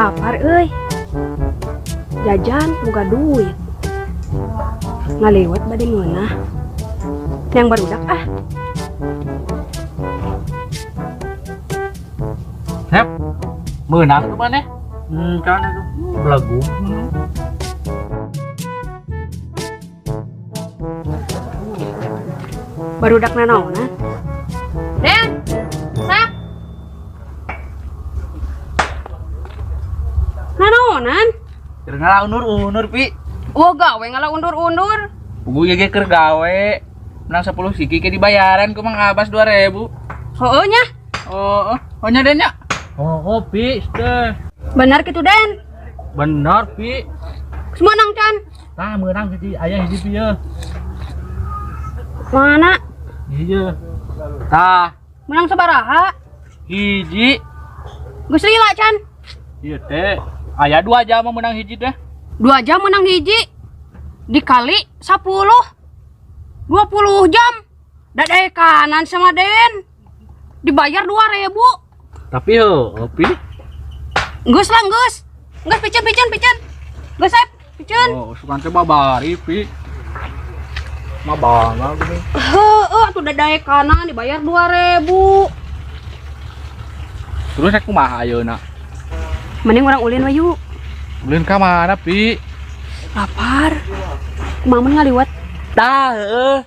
Lapar euy. Jajan boga duit. Ngalewat bade meunah. Yang barudak ah. Hep. Meunang tuh maneh? Kan itu belagu. Barudak nanaona? Den. Sap. Nanaonan? Keur ngala undur-undur, Pi. Oh, gawe ngala undur-undur. Pugu ge keur gawe. Menang 10 siki ke dibayaran ku Mang Abbas 2000. Heueuh nya. Oh, oh nya Den nya. Oh, Pi, teh. Bener kitu, Den? Bener, Pi. Geus meunang can? Tah meunang hiji aya hiji Pi ye. Mana? Iya. Tah, menang sabaraha? Hiji. Geus lila can. Iya teh. Aya 2 jam menang hiji teh. 2 jam menang hiji. Dikali 10. 20 jam. Dadai kanan sama Den. Dibayar 2000. Tapi yo, Pi. Geus lah, geus. Geus piceun piceun piceun. Geus sep, piceun. Oh, sugan teh babari, Pi. Mabangga gini. Heeh, atuh dadai kanan dibayar 2000. Terus aku kumaha ayeuna? Mending urang ulin we yuk. Ulin ka mana, Pi? Lapar. Kumaha mun ngaliwat? Tah, heueuh.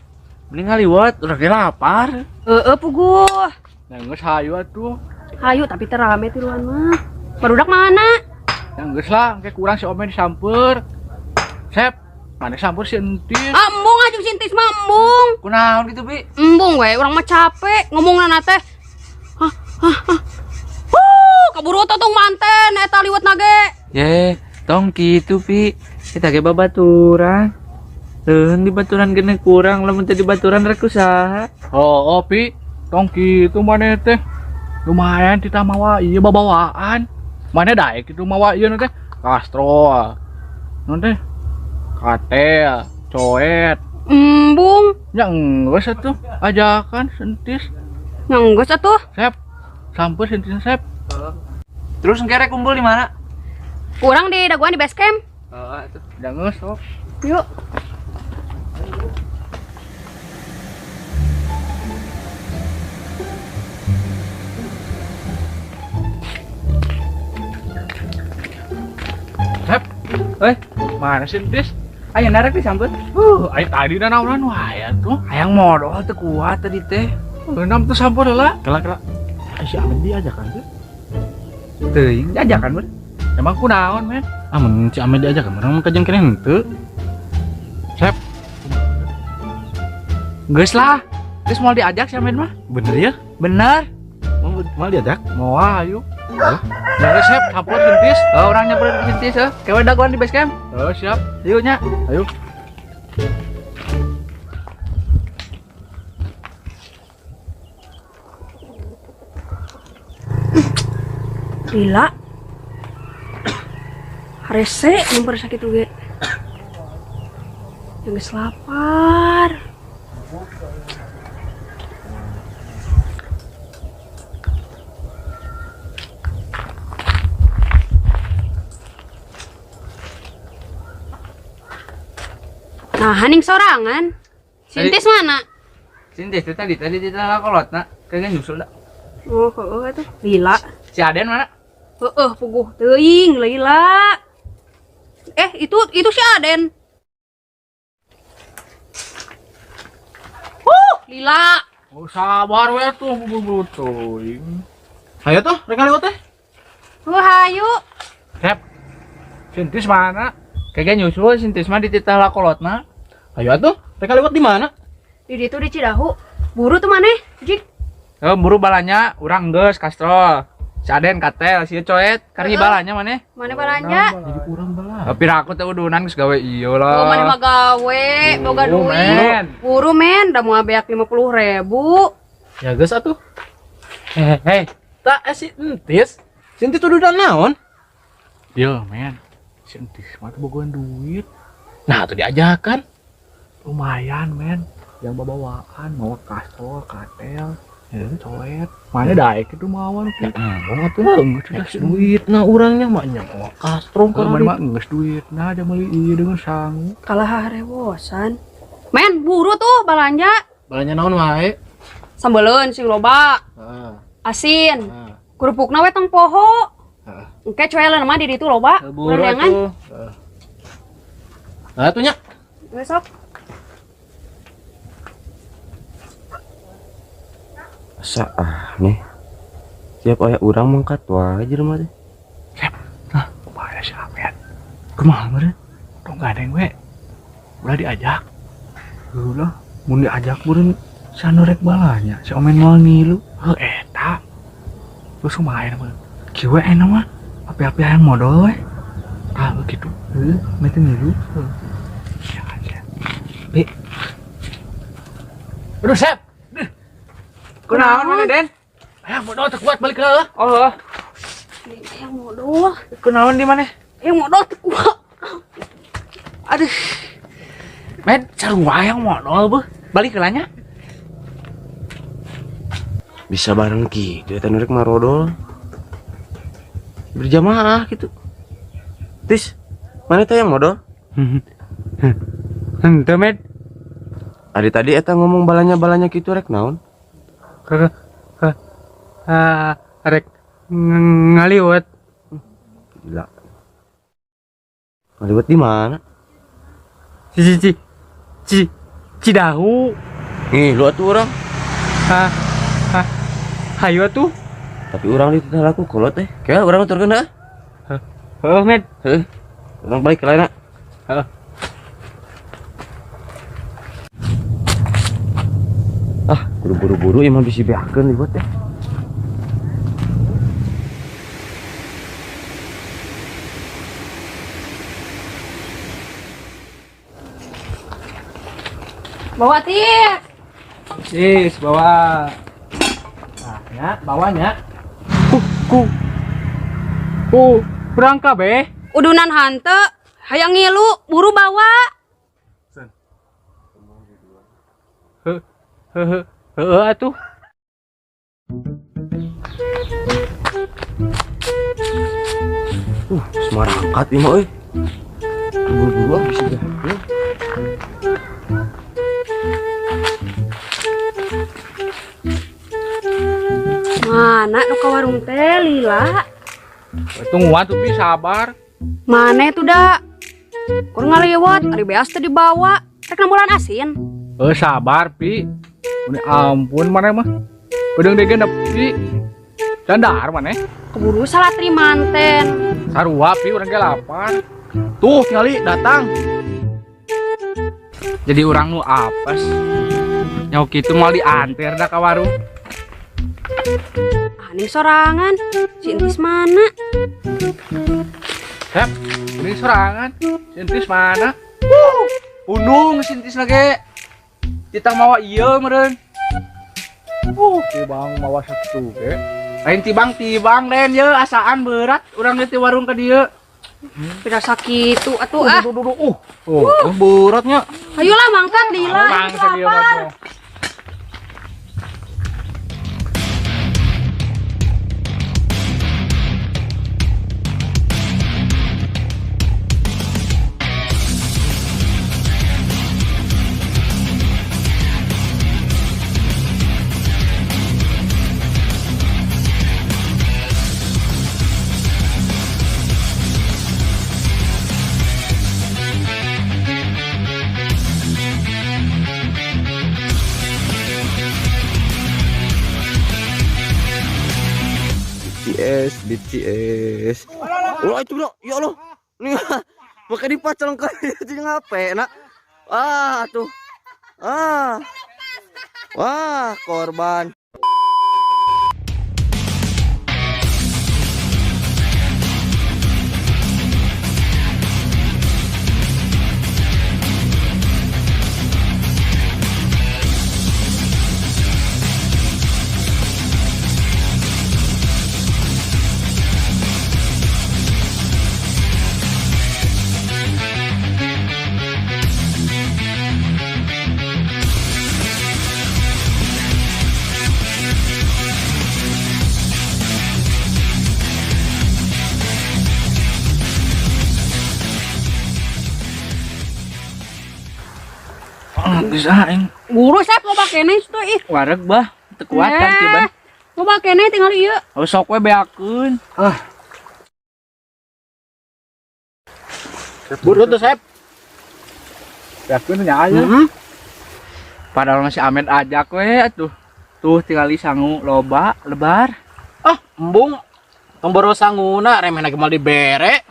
Mending ngaliwat, urang ge lapar. Heeh, puguh. Nah, geus hayu atuh. Hayu tapi teu rame tiluan mah. Barudak mana? Ya geus lah, engke kurang si Omen disamper. Sep, mana sampur si Entis? Embung aja si Entis mah embung. Kunaon gitu, Pi? Embung we, urang mah capek ngomongna teh. Hah, hah, hah. Huh, kaburu tong manten eta liwet nage. Ye, tong kitu, Pi. Kita ge babaturan. Leuheung di baturan gene kurang, lamun teu di baturan rek usaha. Oh, oh, Pi. Tong kitu maneh teh. Lumayan kita mawa ieu babawaan. Maneh daek kitu mawa ieu teh. Kastrol. Naon teh? Katel, coet. Embung. Ya geus atuh, ajakan sentis. Ya geus atuh. Sep. Samper sentis sep. Terus engke rek kumpul di mana? Kurang di daguan di base camp. Heeh, atuh. Ya geus sok. Yuk. Sep. Oi, mana sih Entis? Ayo narek disambut. Ayo tadi dah naonan wae atuh. Hayang modal teu kuat tadi teh. Enam tuh sampur heula. Kela kela. Si Amin diajakan teh. Teuing diajakan, Bun. Emang kunaon, men? Ah, mun si Amin diajakan urang mah kajeng keneh henteu. Sep. Geus lah. Geus moal diajak si Amin mah. Bener ya? Bener. Mau diajak? Moal ayo. Ya Sep, sampur Entis. Oh, urang nyamperin ke Entis heuh. Kewe daguan di base camp. Oh, siap. Yuk nya. Ayo. Lila. Rese nyamper sakit oge. Yang geus lapar. Nah, haning sorangan. Sintis mana? Sintis teh tadi tadi kolotna, kayaknya nyusul dah. Oh, heeh atuh. Lila. Si Aden mana? Heeh, puguh teuing lila. Itu si Aden. Lila. Oh, sabar we atuh buru-buru teuing. Hayu tuh, rek ngaliwat teh. Oh, hayu. Sep. Sintis mana? Kayaknya nyusul Sintis mah dititah kolotna. Ayo atuh, rek ngaliwat di mana? Di ditu di Cidahu. Buru tuh maneh, Jik. Oh, buru balanya urang geus kastrol. Si Aden katel, si coet, kari balanya maneh. Maneh balanja? Jadi urang bala. Tapi aku teh udunan geus gawe ieu lah. Oh, maneh mah gawe, boga duit. Buru men, da moal beak 50.000. Ya geus atuh. Hei, tak si Entis. Si Entis udunan naon? Yo, men. Si Entis mah teu bogoan duit. Nah, atuh diajakan. Lumayan, men. Yang babawaan mau kastrol, katel. Coet. Mana daek itu mawan Ya embung atuh. Geus duitna urangnya mah nya mawa kastro kana mah geus duitna aja meuli ieu dengan sangu. Kalah harewosan. Men, buru tuh balanja. Balanja naon wae? Sambeleun sing loba. Heeh. Asin. Kerupukna we tong poho. Heeh. Engke coeleun mah di ditu loba. Buru atuh. Heeh. Nah atuh nya. Geus sok. Asa aneh. Tiap aya urang mangkat wae jelema teh. Sep. Hah, kumaha si Amet? Kumaha meureun? Tong gandeng we. Ulah diajak. Heulah, mun diajak meureun sanu rek balanya, si Omen moal ngilu. Heuh eta. Terus kumaha meureun? Kieu we aya mah. Api-api hayang modol we. Tah kitu. Heuh, meh teu ngilu. Heuh. Ya aja. Bi. Aduh, Sep. Kunaon mana Den? Hayang modol teu kuat balik heula. Oh. Hayang modol. Kunaon di mana? Hayang modol teu kuat. Aduh. Men, sarua hayang modol beuh. Balik heula nya. Bisa bareng kitu eta nu rek marodol. Berjamaah gitu. Tis, mana teh yang modol? Henteu, Med. Adi tadi eta ngomong balanya-balanya kitu rek naon? Rek ngaliwet. Gila. Ngaliwet di mana? Cidahu. Nih, lu atuh urang. Hayu atuh. Tapi urang dititah laku kolot teh. Kayak urang aturkeun heuh. Heuh, Med. Heuh. Urang balik ke lain. Heeh. Ah, kudu buru-buru ieu mah bisi beakeun liwet teh. Bawa tis. Tis, bawa. Nah, ya, bawanya. Ku kurang kabeh. Udunan hante, hayang ngilu, buru bawa. Heeh, heeh atuh. Semarangkat ieu mah euy. Buru-buru ah bisa dah. Mana nu ka warung teh lila? Tungguan tuh Pi, sabar. Mana itu da? Kur ngaliwat, ari beas teh dibawa. Rek nambulan asin. Sabar Pi. Ini ampun mana mah. Udah dege nepi. Candar mana? Keburu salah trimanten. Sarua Pi, urang ge lapar. Tuh tingali datang. Jadi urang nu apes. Nyaho kitu moal dianter da ka warung. Aneh sorangan, si Entis mana? Sep, ini sorangan, si Entis mana? Pundung si Entis lagi. Kita mawa ieu meureun. Tibang mawa sakitu ge. Lain tibang-tibang Den ye asaan berat urang teh ti warung ka dieu. Beda sakitu atuh ah. Oh, beratnya. Ayolah mangkat lila. Mangkat ieu mah. BTS. Wah itu bro, ya Allah. Nih, maka dipacang kan itu ngape nak? Ah tuh. Ah. Wah, korban. Geus ah aing. Buru Sep loba keneh situ ih. Wareg bah, teu kuat kan kieu ban. Loba keneh tinggal ieu. Oh, sok we beakeun. Ah. Buru tuh Sep. Beakeun nya aya. Heeh. Padahal masih Ahmed ajak we atuh. Tuh tinggali sangu loba lebar. Ah, embung. Tong boro sanguna remeh lagi mal dibere.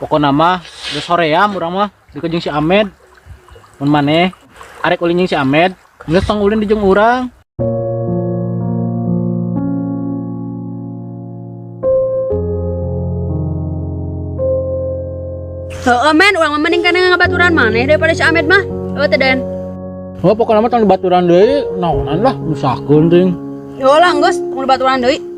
Pokona mah geus hoream urang mah dikeun jeung si Ahmed. Mun maneh arek ulin jeung si Ahmed, geus tong ulin di jeung urang. Heeh men, urang mah mending kana ngabaturan maneh daripada si Ahmed mah. Heuh teh Den. Oh, pokoknya mah tong dibaturan deui, naonan lah, nyusahkeun ting. Yo lah geus tong dibaturan deui.